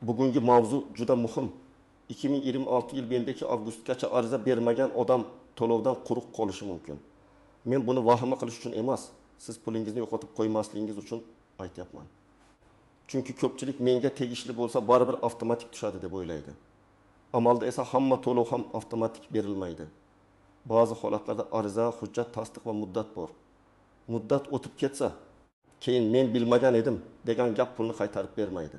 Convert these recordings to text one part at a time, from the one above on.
Bugungi mavzu juda muhim. 2026 yil 1 avgustgacha ariza bermagan odam to'lovdan quruq qolishi mumkin. Men buni vahima qilish uchun emas, siz pulingizni yo'qotib qo'ymasligingiz uchun aytyapman. Chunki ko'pchilik menga tegishli bo'lsa, baribir avtomatik tushadi deb o'ylaydi. Amalda esa hamma to'lov ham avtomatik berilmaydi. Ba'zi holatlarda ariza, hujjat, tasdiq va muddat bor. Muddat o'tib ketsa, keyin "men bilmagan edim" degan gap pulni qaytarib bermaydi.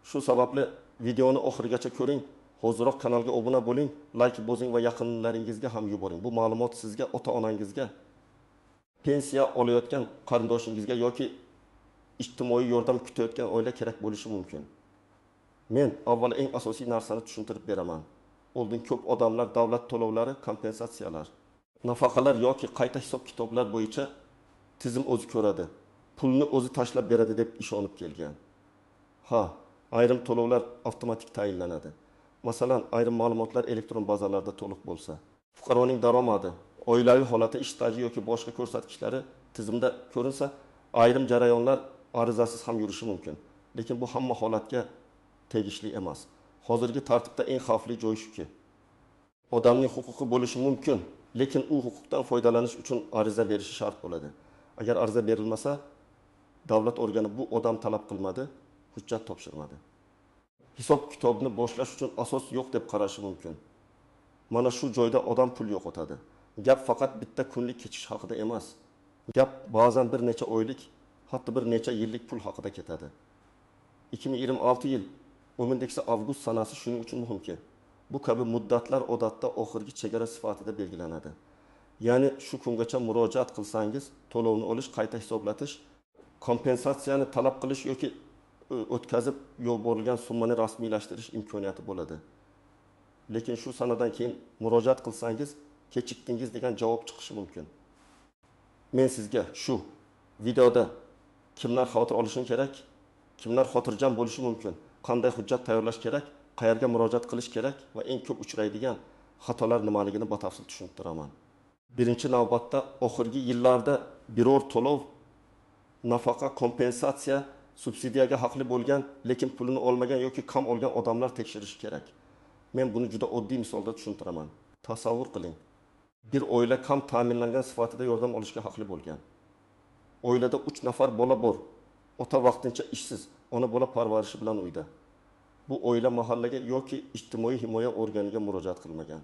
Shu sababli videoni oxirigacha ko'ring, hoziroq kanalga obuna bo'ling, layk bosing va yaqinlaringizga ham yuboring. Bu ma'lumot sizga, ota onangizga, pensiya olayotgan qarindoshingizga yoki ijtimoiy yordam kutayotgan oila kerak bo'lishi mumkin. Men avval eng asosiy narsani tushuntirib beraman. Oldin ko'p odamlar davlat to'lovlari, kompensatsiyalar, nafaqalar yoki qayta hisob kitoblar bo'yicha tizim o'zi ko'radi, pulni o'zi tashlab beradi deb ishonib kelgan. Ha, ayrim to'lovlar avtomatik tayinlanadi. Masalan, ayrim ma'lumotlar elektron bazalarda to'liq bo'lsa, fuqaroning daromadi, oilaviy holati, ish staji yoki boshqa ko'rsatkichlari tizimda ko'rinsa, ayrim jarayonlar arizasiz ham yurishi mumkin. Lekin bu hamma holatga tegishli emas. Hozirgi tartibda eng xavfli joyi shuki, odamning huquqi bo'lishi mumkin, lekin u huquqdan foydalanish uchun ariza berishi shart bo'ladi. Agar ariza berilmasa, davlat organi bu odam talab qilmadi, hujjat topshirmadi, hisob kitobni boshlash uchun asos yo'q deb qarashi mumkin. Mana shu joyda odam pul yo'qotadi. Gap faqat bitta kunlik kechikish haqida emas. Gap ba'zan bir necha oylik, hatto bir necha yillik pul haqida ketadi. 2026 yil 11 avgust sanasi shuning uchun muhimki, bu kabi muddatlar odatda oxirgi chegara sifatida belgilanadi. Ya'ni shu kungacha murojaat qilsangiz, to'lovni olish, qayta hisoblatish, kompensatsiyani talab qilish yoki o'tkazib yuborilgan summani rasmiylashtirish imkoniyati bo'ladi. Lekin shu sanadan keyin murojaat qilsangiz, kechikdingiz degan javob chiqishi mumkin. Men sizga shu videoda kimlar xavotir olishi kerak, kimlar xotirjam bo'lishi mumkin, qanday hujjat tayyorlash kerak, qayerga murojaat qilish kerak va eng ko'p uchraydigan xatolar nimaligini batafsil tushuntiraman. Birinchi navbatda oxirgi yillarda biror to'lov, nafaqa, kompensatsiya, subsidiyaga haqli bo'lgan, lekin pulini olmagan yoki kam olgan odamlar tekshirishi kerak. Men buni juda oddiy misolda tushuntiraman. Tasavvur qiling, bir oila kam ta'minlangan sifatida yordam olishga haqli bo'lgan. Oilada uch nafar bola bor. Ota vaqtincha ishsiz, ona bola parvarishi bilan uyda. Bu oila mahallaga yoki ijtimoiy himoya organiga murojaat qilmagan.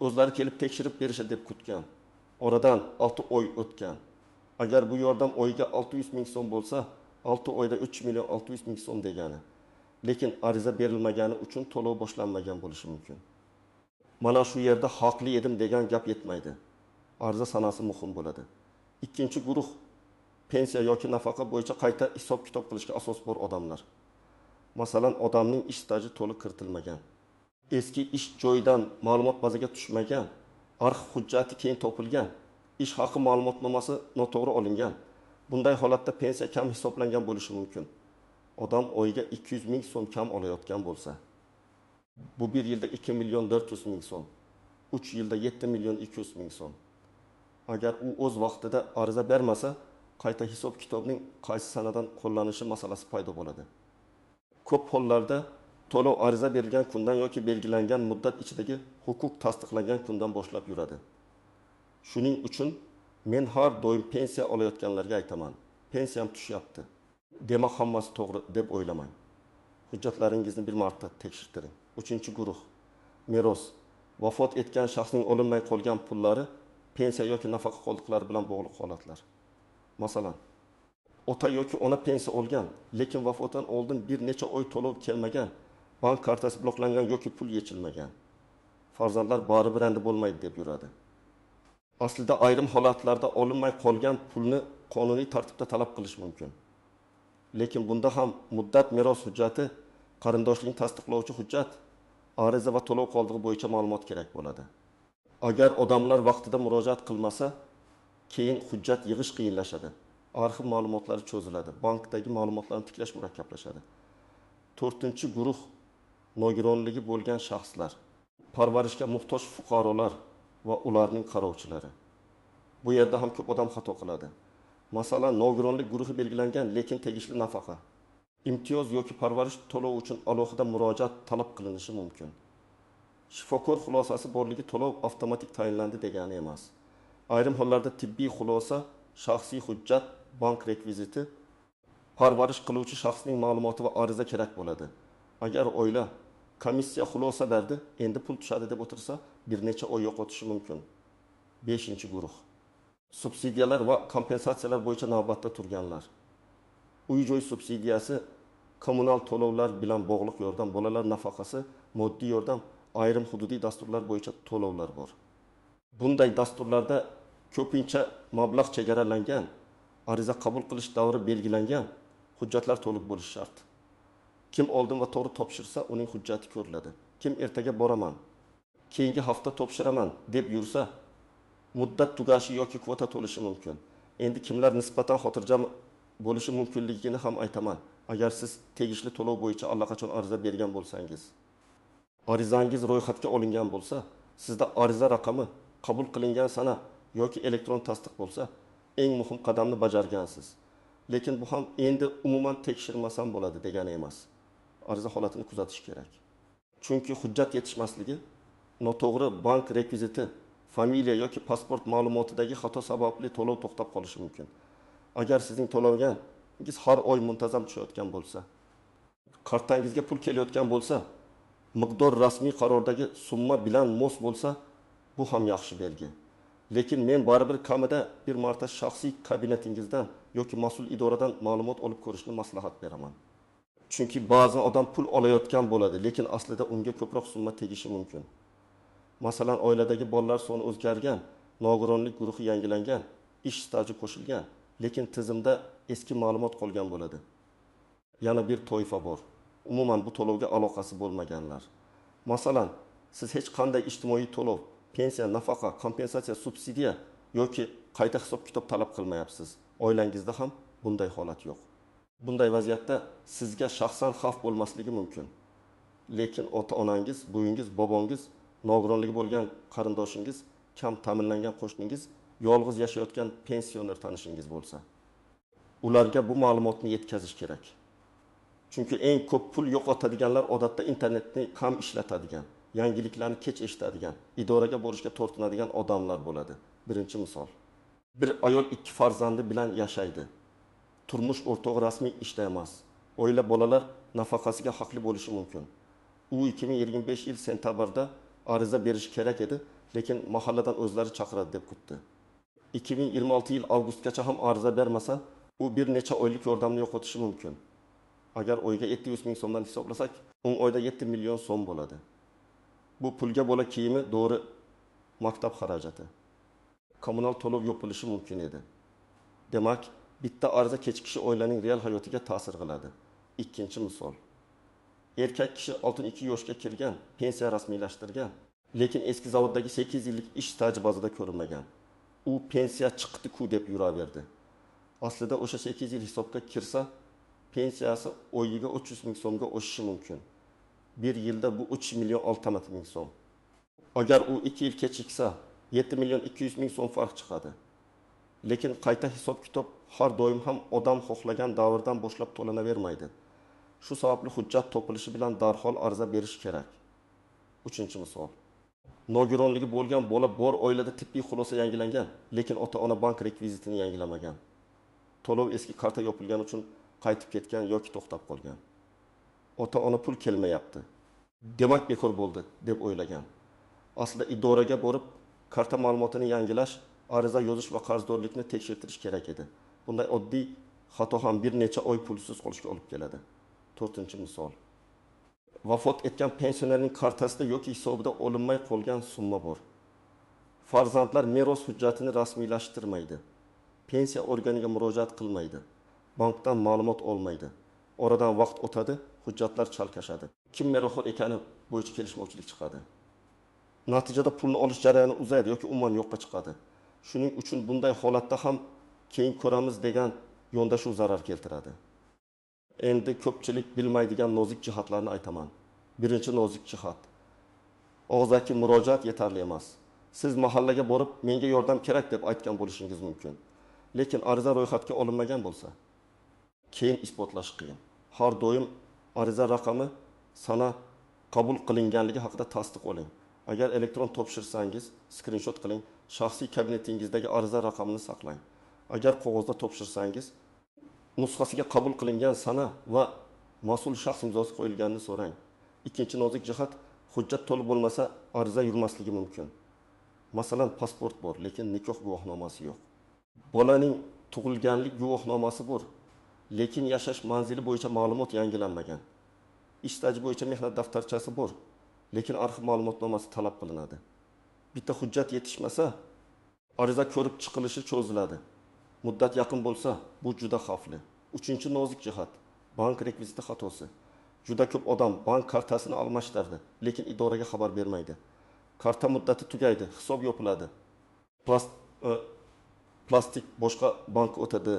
O'zlari kelib tekshirib berishadi deb kutgan. Oradan 6 oy o'tgan. Agar bu yordam oyiga 600 ming so'm bo'lsa, 6 oyda 3 million 600 ming so'm degani. Lekin ariza berilmagani uchun to'lov boshlanmagan bo'lishi mumkin. Mana shu yerda haqli edim degan gap yetmaydi. Ariza sanasi muhim bo'ladi. Ikkinchi guruh pensiya yoki nafaqa bo'yicha qayta hisob kitob qilishga asos bor odamlar. Masalan, odamning ish staji to'liq kiritilmagan, eski ish joyidan ma'lumot bazaga tushmagan, arxiv hujjati keyin topilgan, ish haqi ma'lumotnomasi noto'g'ri olingan. Bunday holatda pensiya kam hisoblangan bo'lishi mumkin. Odam oyiga 200 ming so'm kam olayotgan bo'lsa, bu bir yilda 2 million 400 ming so'm, 3 yilda 7 million 200 ming so'm. Agar u o'z vaqtida ariza bermasa, qayta hisob kitobning qaysi sanadan qo'llanishi masalasi paydo bo'ladi. Ko'p hollarda to'lov ariza berilgan kundan yoki belgilangan muddat ichidagi huquq tasdiqlangan kundan boshlab yuradi. Shuning uchun men har doim pensiya olayotganlarga aytaman: pensiyam tushyapti, demak hammasi to'g'ri deb o'ylamang. Hujjatlaringizni bir marta tekshirtiring. Uchinchi guruh meros. Vafot etgan shaxsning olinmay qolgan pullari, pensiya yoki nafaqa qoldiqlari bilan bog'liq holatlar. Masalan, ota yoki ona pensiya olgan, lekin vafotidan oldin bir necha oy to'lov kelmagan, bank kartasi bloklangan yoki pul yechilmagan. Farzandlar baribir endi bo'lmaydi deb yuradi. Aslida ayrim holatlarda olinmay qolgan pulni qonuniy tartibda talab qilish mumkin. Lekin bunda ham muddat, meros hujjati, qarindoshlikni tasdiqlovchi hujjat, ariza va to'lov qoldig'i bo'yicha ma'lumot kerak bo'ladi. Agar odamlar vaqtida murojaat qilmasa, keyin hujjat yig'ish qiyinlashadi. Arxiv ma'lumotlari cho'ziladi, bankdagi ma'lumotlarni tiklash murakkablashadi. To'rtinchi guruh nogironligi bo'lgan shaxslar, parvarishga muhtoj fuqarolar va ularning qarovchilari. Bu yerda ham ko'p odam xato qiladi. Masalan, nogironlik guruhi belgilangan, lekin tegishli nafaqa, Imtiyoz yoki parvarish to'lovi uchun alohida murojaat talab qilinishi mumkin. Shifokor xulosasi borligi to'lov avtomatik tayinlandi degani emas. Ayrim hollarda tibbiy xulosa, shaxsiy hujjat, bank rekviziti, parvarish qiluvchi shaxsning ma'lumoti va ariza kerak bo'ladi. Agar oila "komissiya xulosa berdi, endi pul tushadi" deb o'tirsa, bir necha oy yo'qotishi mumkin. Beshinchi guruh: subsidiyalar va kompensatsiyalar bo'yicha navbatda turganlar. Uy joy subsidiyasi, kommunal to'lovlar bilan bog'liq yordam, bolalar nafaqasi, moddiy yordam, ayrim hududiy dasturlar bo'yicha to'lovlar bor. Bunday dasturlarda ko'pincha mablag' chegaralangan, ariza qabul qilish davri belgilangan, hujjatlar to'liq bo'lishi shart. Kim oldin va to'g'ri topshirsa, uning hujjati ko'riladi. Kim "ertaga boraman, keyingi hafta topshiraman" deb yursa, muddat tugashi yoki kvota to'lishi mumkin. Endi kimlar nisbatan xotirjam bo'lishi mumkinligini ham aytaman. Agar siz tegishli to'lov bo'yicha allaqachon ariza bergan bo'lsangiz, arizangiz ro'yxatga olingan bo'lsa, sizda ariza raqami, qabul qilingan sana yoki elektron tasdiq bo'lsa, eng muhim qadamni bajargansiz. Lekin bu ham endi umuman tekshirmasam bo'ladi degani emas. Ariza holatini kuzatish kerak. Chunki hujjat yetishmasligi, noto'g'ri bank rekviziti, familiya yoki pasport ma'lumotidagi xato sababli to'lov to'xtab qolishi mumkin. Agar sizning to'lovingiz har oy muntazam tushayotgan bo'lsa, kartangizga pul kelayotgan bo'lsa, miqdor rasmiy qarordagi summa bilan mos bo'lsa, bu ham yaxshi belgi. Lekin men baribir kamida bir marta shaxsiy kabinetingizdan yoki mas'ul idoradan ma'lumot olib ko'rishni maslahat beraman. Chunki ba'zi odam pul olayotgan bo'ladi, lekin aslida unga ko'proq summa tegishi mumkin. Masalan, oiladagi bolalar soni o'zgargan, nogironlik guruhi yangilangan, ish staji qo'shilgan, lekin tizimda eski ma'lumot qolgan bo'ladi. Yana bir toifa bor. Umuman bu to'lovga aloqasi bo'lmaganlar. Masalan, siz hech qanday ijtimoiy to'lov, pensiya, nafaqa, kompensatsiya, subsidiya yoki qayta hisob-kitob talab qilmayapsiz. Oilangizda ham bunday holat yo'q. Bunday vaziyatda sizga shaxsan xavf bo'lmasligi mumkin. Lekin ota-onangiz, buvingiz, bobongiz, nogironligi bo'lgan qarindoshingiz, kam ta'minlangan qo'shningiz, yolg'iz yashayotgan pensioner tanishingiz bo'lsa, ularga bu ma'lumotni yetkazish kerak. Chunki eng ko'p pul yo'qotadiganlar odatda internetni kam ishlatadigan, yangiliklarni kech eshitadigan, idoraga borishga tortinadigan odamlar bo'ladi. Birinchi misol. Bir ayol ikki farzandi bilan yashaydi. Turmush o'rtog'i rasmiy ishda emas. Oila bolalar nafaqasiga haqli bo'lishi mumkin. U 2025 yil sentabrda ariza berishi kerak edi, lekin mahalladan o'zlari chaqiradi deb kutdi. 2026 yil avgustgacha ham ariza bermasa, u bir necha oylik yordamni yo'qotishi mumkin. Agar oyga 700 ming so'mdan hisoblasak, 10 oyda 7 million so'm bo'ladi. Bu pulga bola kiyimi, dori, maktab xarajati, kommunal to'lov yopilishi mumkin edi. Demak, bitta ariza kechikishi oilaning real hayotiga ta'sir qiladi. Ikkinchi misol. Erkak kishi 62 yoshga kirgan, pensiya rasmiylashtirgan, lekin eski zavoddagi 8 yillik ish staji bazada ko'rinmagan. U pensiya chiqdi-ku deb yuraverdi. Aslida o'sha 8 yil hisobga kirsa, pensiyasi oyiga 300 ming so'mga oshishi mumkin. Bir yilda bu 3 million 600 ming so'm. Agar u 2 yil kechiksa, 7 million 200 ming so'm farq chiqadi. Lekin qayta hisob-kitob har doim ham odam xohlagan davrdan boshlab to'lanavermaydi. Shu sababli hujjat topilishi bilan darhol ariza berish kerak. Uchinchi misol. Nogironligi bo'lgan bola bor oilada tibbiy xulosa yangilangan, lekin ota-ona bank rekvizitini yangilamagan. To'lov eski karta yopilgani uchun qaytib ketgan yoki to'xtab qolgan. Ota-ona pul kelmayapti, demak bekor bo'ldi deb o'ylagan. Aslida idoraga borib karta ma'lumotini yangilash, ariza yozish va qarzdorlikni tekshirtirish kerak edi. Bunday oddiy xato ham bir necha oy pulsiz qolishga olib keladi. To'rtinchi misol. Vafot etgan pensionerning kartasida yoki hisobida olinmay qolgan summa bor. Farzandlar meros hujjatini rasmiylashtirmaydi. Pensiya organiga murojaat qilmaydi. Bankdan ma'lumot olmaydi. Oradan vaqt o'tadi, hujjatlar chalkashadi. Kim merosxo'r ekani bo'yicha kelishmovchilik chiqadi. Natijada pulni olish jarayoni uzaydi yoki umuman yo'qqa chiqadi. Shuning uchun bunday holatda ham keyin ko'ramiz degan yondashuv zarar keltiradi. Endi ko'pchilik bilmaydigan nozik jihatlarni aytaman. Birinchi nozik jihat. Og'zaki murojaat yetarli emas. Siz mahallaga borib menga yordam kerak deb aytgan bo'lishingiz mumkin. Lekin ariza ro'yxatga olinmagan bo'lsa, keyin isbotlash qiyin. Har doim ariza raqami, sana, qabul qilinganligi haqida tasdiq oling. Agar elektron topshirsangiz, skrinshot qiling, shaxsiy kabinetingizdagi ariza raqamini saqlang. Agar qog'ozda topshirsangiz, nusxasiga qabul qilingan sana va mas'ul shaxs imzosi qo'yilganini so'rang. Ikkinchi nozik jihat: hujjat to'liq bo'lmasa, ariza yurmasligi mumkin. Masalan, pasport bor, lekin nikoh guvohnomasi yo'q. Bolaning tug'ilganlik guvohnomasi bor, lekin yashash manzili bo'yicha ma'lumot yangilanmagan. Ish staji bo'yicha mehnat daftarchasi bor, lekin arxiv ma'lumotnomasi talab qilinadi. Bitta hujjat yetishmasa, ariza ko'rib chiqilishi cho'ziladi. Muddat yaqin bo'lsa, bu juda xavfli. Uchinchi nozik jihat: bank rekviziti xatosi. Juda ko'p odam bank kartasini almashtirdi, lekin idoraga xabar bermaydi. Karta muddati tugaydi, hisob yopiladi. Plastik boshqa bankka o'tadi.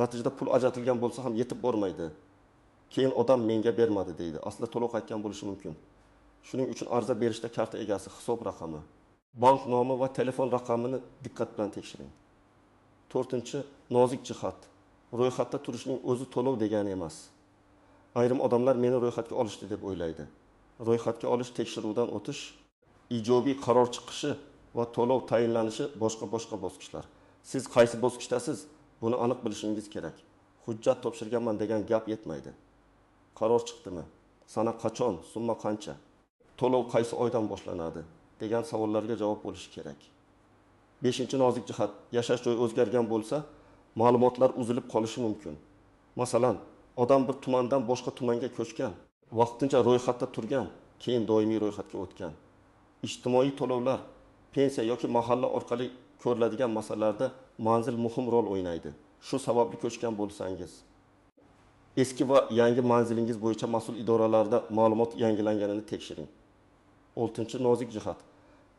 Natijada pul ajratilgan bo'lsa ham yetib bormaydi. Keyin odam menga bermadi deydi. Aslida to'lov qaytgan bo'lishi mumkin. Shuning uchun ariza berishda karta egasi, hisob raqami, bank nomi va telefon raqamini diqqat bilan tekshiring. To'rtinchi nozik jihat: ro'yxatda turishning o'zi to'lov degani emas. Ayrim odamlar meni ro'yxatga olishdi deb o'ylaydi. Ro'yxatga olish, tekshiruvdan o'tish, ijobiy qaror chiqishi va to'lov tayinlanishi boshqa-boshqa bosqichlar. Siz qaysi bosqichdasiz, buni aniq bilishingiz kerak. Hujjat topshirganman degan gap yetmaydi. Qaror chiqdimi? Sana qachon, summa qancha? To'lov qaysi oydan boshlanadi degan savollarga javob bo'lishi kerak. Beshinchi nozik jihat: yashash joyi o'zgargan bo'lsa, ma'lumotlar uzilib qolishi mumkin. Masalan, odam bir tumandan boshqa tumanga ko'chgan, vaqtincha ro'yxatda turgan, keyin doimiy ro'yxatga o'tgan. Ijtimoiy to'lovlar, pensiya yoki mahalla orqali ko'riladigan masalalarda manzil muhim rol o'ynaydi. Shu sababli ko'chgan bo'lsangiz, eski va yangi manzilingiz bo'yicha mas'ul idoralarda ma'lumot yangilanganini tekshiring. Oltinchi nozik jihat: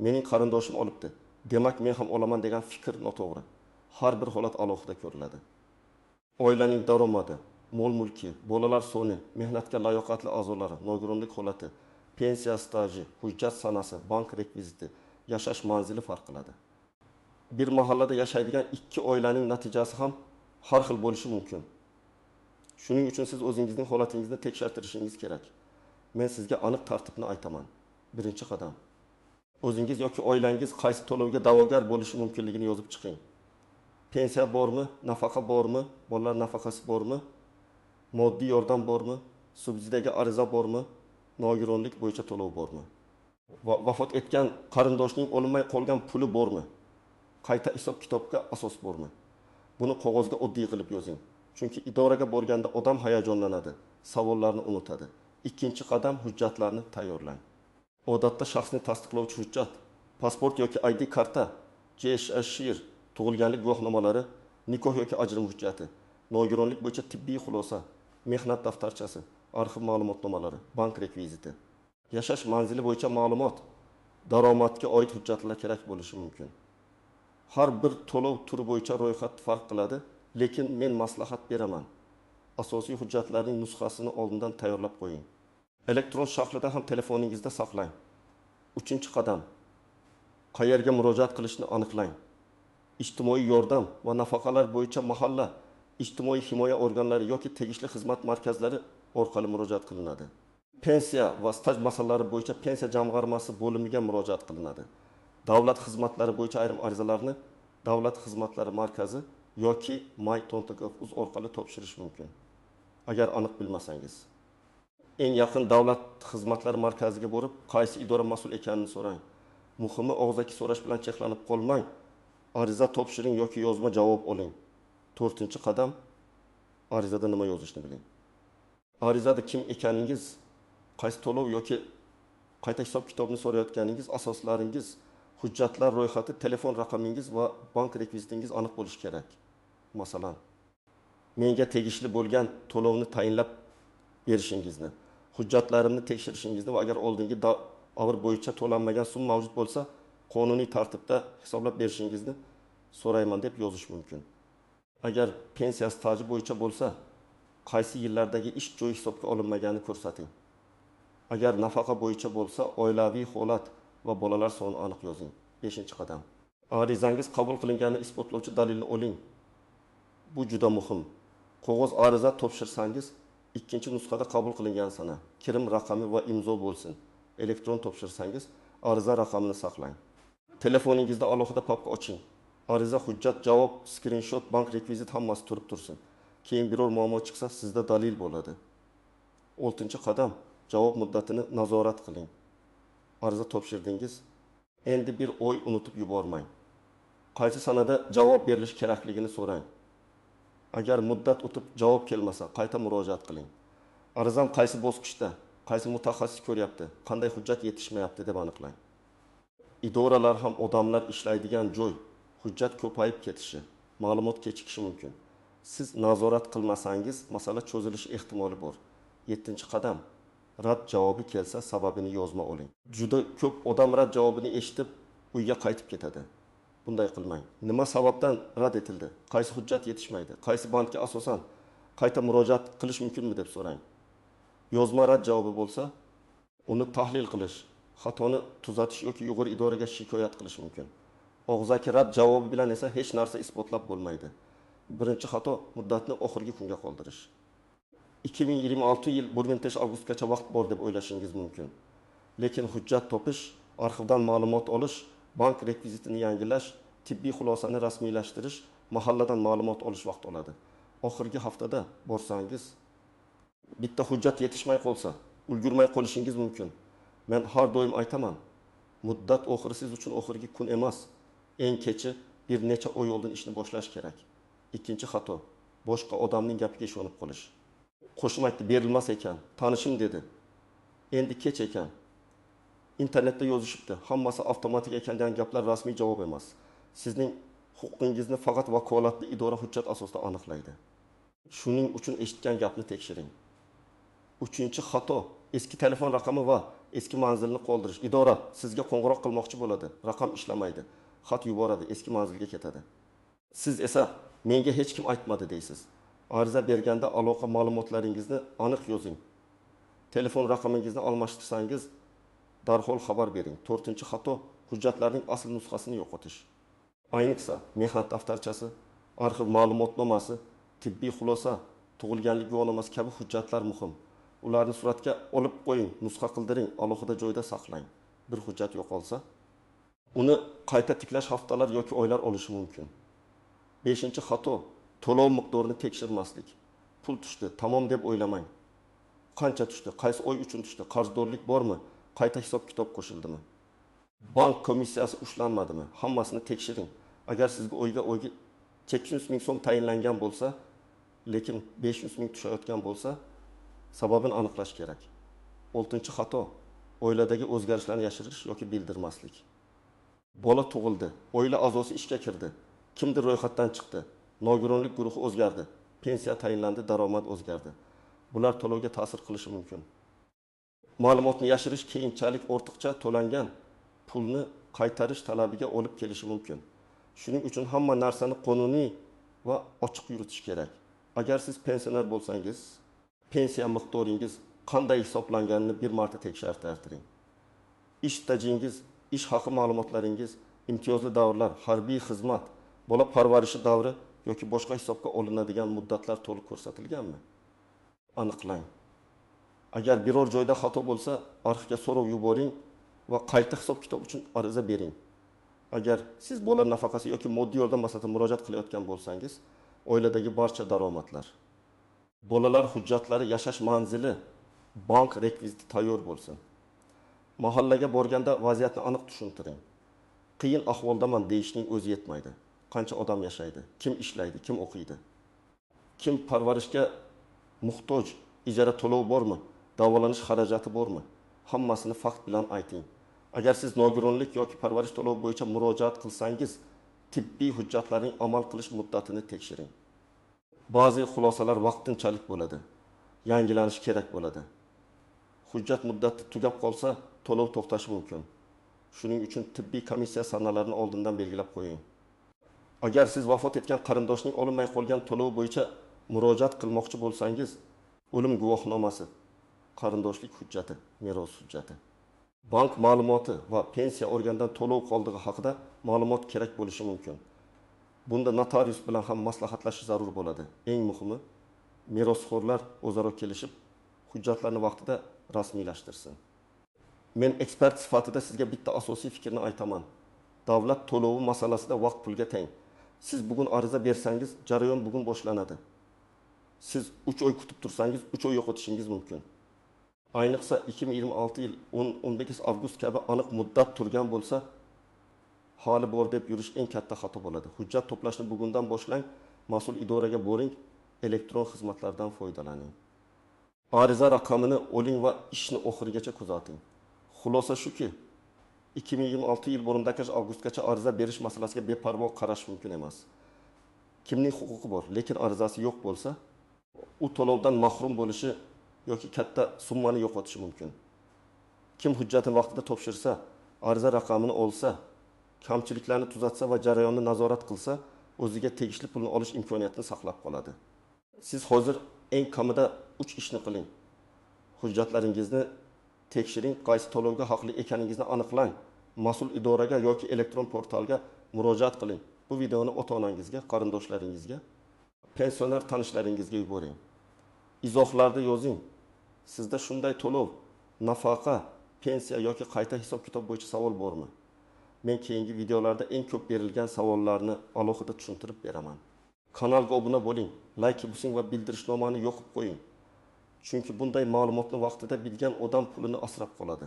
mening qarindoshim olibdi, demak men ham olaman degan fikr noto'g'ri. Har bir holat alohida ko'riladi. Oilaning daromadi, mol-mulki, bolalar soni, mehnatga layoqatli a'zolari, nogironlik holati, pensiya staji, hujjat sanasi, bank rekviziti, yashash manzili farq qiladi. Bir mahallada yashaydigan ikki oilaning natijasi ham har xil bo'lishi mumkin. Shuning uchun siz o'zingizning holatingizni tekshirtirishingiz kerak. Men sizga aniq tartibni aytaman. Birinchi qadam: o'zingiz yoki oilangiz qaysi to'lovga da'vogar bo'lishi mumkinligini yozib chiqing. Pensiya bormi, nafaqa bormi, bolalar nafaqasi bormi, moddiy yordam bormi, subsidiyaga ariza bormi, nogironlik bo'yicha to'lov bormi? Vafot etgan qarindoshning olinmay qolgan puli bormi? Qayta hisob-kitobga asos bormi? Buni qog'ozga oddiy qilib yozing. Chunki idoraga borganda odam hayajonlanadi, savollarni unutadi. Ikkinchi qadam: hujjatlarni tayyorlang. Odatda shaxsni tasdiqlovchi hujjat, pasport yoki ID karta, JSHR, tug'ilganlik guvohnomalari, nikoh yoki ajrim hujjati, nogironlik bo'yicha tibbiy xulosa, mehnat daftarchasi, arxiv ma'lumotnomalari, bank rekviziti. Yashash manzili bo'yicha ma'lumot, daromadga oid hujjatlar kerak bo'lishi mumkin. Har bir to'lov turi bo'yicha ro'yxat farq qiladi, lekin men maslahat beraman. Asosiy hujjatlarning nusxasini oldindan tayyorlab qo'ying. Elektron shaklida ham telefoningizda saqlang. Uchinchi qadam: qayerga murojaat qilishni aniqlang. Ijtimoiy yordam va nafaqalar bo'yicha mahalla, ijtimoiy himoya organlari yoki tegishli xizmat markazlari orqali murojaat qilinadi. Pensiya va staj masalalari bo'yicha pensiya jamg'armasi bo'limiga murojaat qilinadi. Davlat xizmatlari bo'yicha ayrim arizalarni Davlat xizmatlari markazi yoki my.gov.uz orqali topshirish mumkin. Agar aniq bilmasangiz, eng yaqin davlat xizmatlari markaziga borib, qaysi idora mas'ul ekanini so'rang. Muhimi, og'zaki so'rash bilan cheklanib qolmang. Ariza topshiring yoki yozma javob oling. To'rtinchi qadam: arizada nima yozishni biling. Arizada kim ekaningiz, qaysi to'lov yoki qayta hisob-kitobni so'rayotganingiz, asoslaringiz, hujjatlar ro'yxati, telefon raqamingiz va bank rekvizitingiz aniq bo'lishi kerak. Masalan, menga tegishli bo'lgan to'lovni tayinlab berishingizni, hujjatlarimni tekshirishingizni va agar oldingi davr bo'yicha to'lanmagan summa mavjud bo'lsa, qonuniy tartibda hisoblab berishingizni so'rayman deb yozish mumkin. Agar pensiya staji bo'yicha bo'lsa, qaysi yillardagi ish joyi hisobga olinmaganini ko'rsating. Agar nafaqa bo'yicha bo'lsa, oilaviy holat va bolalar sonini aniq yozing. 5-qadam. Arizangiz qabul qilinganini isbotlovchi dalilni oling. Bu juda muhim. Qog'oz ariza topshirsangiz, Ikkinchi nusxada qabul qilingan sana, kirim raqami va imzo bo'lsin. Elektron topshirsangiz, ariza raqamini saqlang. Telefoningizda alohida papka oching. Ariza, hujjat, javob, skrinshot, bank rekvizit hammasi turib tursin. Keyin biror muammo chiqsa, sizda dalil bo'ladi. Oltinchi qadam: javob muddatini nazorat qiling. Ariza topshirdingiz, endi bir oy unutib yubormang. Qaysi sanada javob berilishi kerakligini so'rang. Agar muddat o'tib javob kelmasa, qayta murojaat qiling. Arizam qaysi bosqichda, qaysi mutaxassis ko'ryapti, qanday hujjat yetishmayapti deb aniqlang. Idoralar ham odamlar ishlaydigan joy, hujjat ko'payib ketishi, ma'lumot kechikishi mumkin. Siz nazorat qilmasangiz, masala cho'zilishi ehtimoli bor. Yettinchi qadam: rad javobi kelsa, sababini yozma oling. Juda ko'p odam rad javobini eshitib, uyga qaytib ketadi. Bunday qilmang. Nima sababdan rad etildi? Qaysi hujjat yetishmaydi? Qaysi bandga asosan qayta murojaat qilish mumkinmi deb so'rang. Yozma rad javobi bo'lsa, uni tahlil qilish, xatoni tuzatish yoki yuqori idoraga shikoyat qilish mumkin. Og'zaki rad javobi bilan esa hech narsa isbotlab bo'lmaydi. Birinchi xato: muddatni oxirgi kunga qoldirish. 2026 yil 1 avgustgacha vaqt bor deb o'ylashingiz mumkin. Lekin hujjat topish, arxivdan ma'lumot olish, bank rekvizitini yangilash, tibbiy xulosani rasmiylashtirish, mahalladan ma'lumot olish vaqt oladi. Oxirgi haftada borsangiz, bitta hujjat yetishmay qolsa, ulgurmay qolishingiz mumkin. Men har doim aytaman, muddat oxiri siz uchun oxirgi kun emas. Eng kechi bir necha oy oldin ishni boshlash kerak. Ikkinchi xato: boshqa odamning gapiga ishonib qolish. Qo'shnim aytdi, berilmas ekan, tanishim dedi. Endi kech ekan. Internetda yozishibdi, hammasi avtomatik ekan degan gaplar rasmiy javob emas. Sizning huquqingizni faqat vakolatli idora hujjat asosida aniqlaydi. Shuning uchun eshitgan gapni tekshiring. Uchinchi xato: eski telefon raqami va eski manzilni qoldirish. Idora sizga qo'ng'iroq qilmoqchi bo'ladi, raqam ishlamaydi. Xat yuboradi, eski manzilga ketadi. Siz esa menga hech kim aytmadi deysiz. Ariza berganda aloqa ma'lumotlaringizni aniq yozing. Telefon raqamingizni almashtirsangiz, darhol xabar bering. To'rtinchi xato: hujjatlarning asl nusxasini yo'qotish. Ayniqsa, mehnat daftarchasi, arxiv ma'lumotnomasi, tibbiy xulosa, tug'ilganlik guvohnomasi kabi hujjatlar muhim. Ularni suratga olib qo'ying, nusxa qildiring, alohida joyda saqlang. Bir hujjat yo'qolsa, uni qayta tiklash haftalar yoki oylar olishi mumkin. Beshinchi xato: to'lov miqdorini tekshirmaslik. Pul tushdi, tamom deb o'ylamang. Qancha tushdi, qaysi oy uchun tushdi, qarzdorlik bormi, qayta hisob-kitob qo'shildimi? Bank komissiyasi ushlanmadimi? Hammasini tekshiring. Agar sizga oyga 800 ming so'm tayinlangan bo'lsa, lekin 500 ming tushayotgan bo'lsa, sababini aniqlash kerak. Oltinchi xato: oiladagi o'zgarishlarni yashirish yoki bildirmaslik. Bola tug'ildi, oila a'zosi ishga kirdi, kimdir ro'yxatdan chiqdi, nogironlik guruhi o'zgardi, pensiya tayinlandi, daromad o'zgardi. Bular to'lovga ta'sir qilishi mumkin. Ma'lumotni yashirish keyinchalik ortiqcha to'langan pulni qaytarish talabiga olib kelishi mumkin. Shuning uchun hamma narsani qonuniy va ochiq yuritish kerak. Agar siz pensioner bo'lsangiz, pensiya miqdoringiz qanday hisoblanganini bir marta tekshirtiring. Ish stajingiz, ish haqi ma'lumotlaringiz, imtiyozli davrlar, harbiy xizmat, bola parvarishi davri yoki boshqa hisobga olinadigan muddatlar to'liq ko'rsatilganmi? Aniqlang. Agar biror joyda xato bo'lsa, arxivga so'rov yuboring va qayta hisob-kitob uchun ariza bering. Agar siz bola nafaqasi yoki moddiy yordam masalasida murojaat qilayotgan bo'lsangiz, oiladagi barcha daromadlar, bolalar hujjatlari, yashash manzili, bank rekviziti tayyor bo'lsin. Mahallaga borganda vaziyatni aniq tushuntiring. Qiyin ahvoldaman deyishning o'zi yetmaydi. Qancha odam yashaydi, kim ishlaydi, kim o'qiydi, kim parvarishga muhtoj, ijara to'lovi bormi, davolanish xarajati bormi? Hammasini fakt bilan ayting. Agar siz nogironlik yoki parvarish to'lovi bo'yicha murojaat qilsangiz, tibbiy hujjatlarning amal qilish muddatini tekshiring. Ba'zi xulosalar vaqtinchalik bo'ladi, yangilanishi kerak bo'ladi. Hujjat muddati tugab qolsa, to'lov to'xtashi mumkin. Shuning uchun tibbiy komissiya sanalarini oldindan belgilab qo'ying. Agar siz vafot etgan qarindoshning olinmay qolgan to'lovi bo'yicha murojaat qilmoqchi bo'lsangiz, o'lim guvohnomasi, qarindoshlik hujjati, meros hujjati, bank ma'lumoti va pensiya organidan to'lov qoldig'i haqida ma'lumot kerak bo'lishi mumkin. Bunda notarius bilan ham maslahatlashish zarur bo'ladi. Eng muhimi, Merosxo'rlar o'zaro kelishib, hujjatlarni vaqtida rasmiylashtirsin. Men ekspert sifatida sizga bitta asosiy fikrni aytaman: davlat to'lovi masalasida vaqt pulga teng. Siz bugun ariza bersangiz, jarayon bugun boshlanadi. Siz 3 oy kutib tursangiz, 3 oy yo'qotishingiz mumkin. Ayniqsa 2026 yil 10-15 avgust kabi aniq muddat turgan bo'lsa, hali bor deb yurish eng katta xato bo'ladi. Hujjat to'plashni bugundan boshlang, mas'ul idoraga boring, elektron xizmatlardan foydalaning. Ariza raqamini oling va ishni oxirigacha kuzating. Xulosa shuki, 2026 yil 10 avgustgacha ariza berish masalasiga beparvo qarash mumkin emas. Kimning huquqi bor, lekin arizasi yo'q bo'lsa, u to'lovdan mahrum bo'lishi yoki katta summani yo'qotishi mumkin. Kim hujjatini vaqtida topshirsa, ariza raqamini olsa, kamchiliklarni tuzatsa va jarayonni nazorat qilsa, o'ziga tegishli pulni olish imkoniyatini saqlab qoladi. Siz hozir eng kamida 3 ishni qiling. Hujjatlaringizni tekshiring, qaysi to'lovga haqli ekaningizni aniqlang. Mas'ul idoraga yoki elektron portalga murojaat qiling. Bu videoni ota-onangizga, qarindoshlaringizga, pensioner tanishlaringizga yuboring. Izohlarda yozing. Sizda shunday to'lov, nafaqa, pensiya yoki qayta hisob-kitob bo'yicha savol bormi? Men keyingi videolarda eng ko'p berilgan savollarni alohida tushuntirib beraman. Kanalga obuna bo'ling, like bosing va bildirishnomani yoqib qo'ying. Chunki bunday ma'lumotni vaqtida bilgan odam pulini asrab qoladi.